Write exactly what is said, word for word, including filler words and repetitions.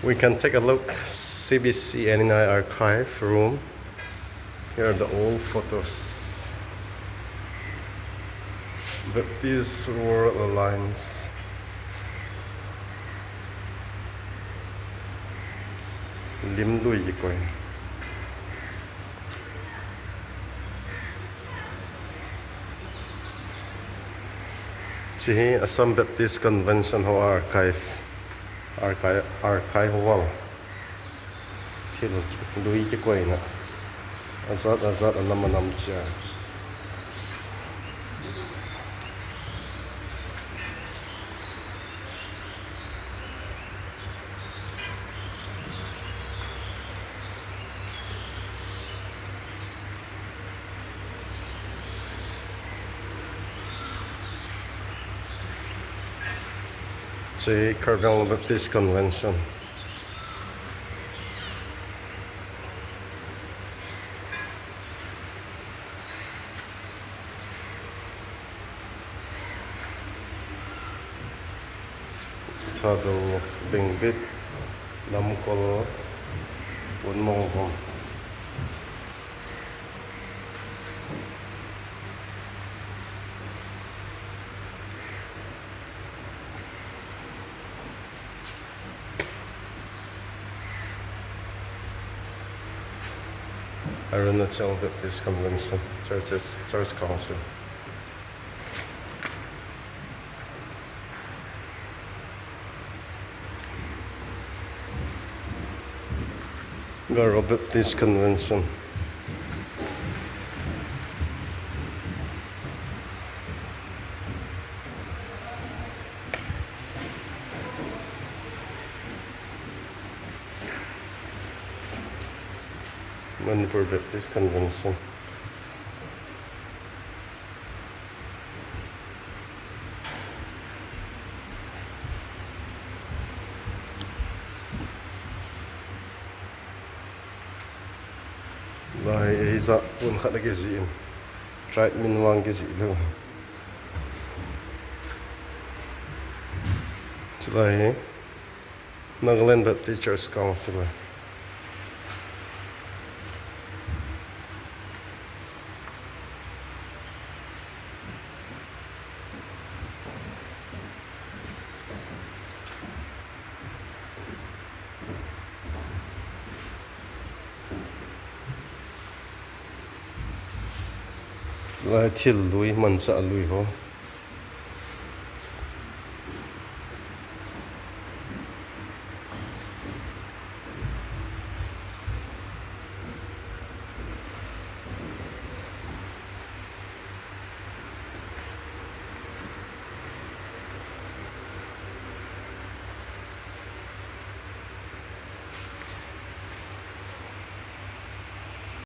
We can take a look, C B C N N I archive room. Here are the old photos. Baptist World Alliance. Lim lui kikoi. Hiche hi Assam Baptist Convention ho archive, archive, archive wall. Thil lui kikoina. Ajat, ajat, anam, anam chia. Hiche Karbi Anglong Baptist Convention. Thadou, Bengbet, Namkol, Punmongbom. Arunachal Baptist Convention, Churches, Church Council. Garo Baptist Convention. Manipur Baptist Convention. Lai ei ja pon khat a kijih in. Tribe min vang kijih lou. Chulai hi Nagaland Baptist Church Council. Lai thil lui, manchah lui ho.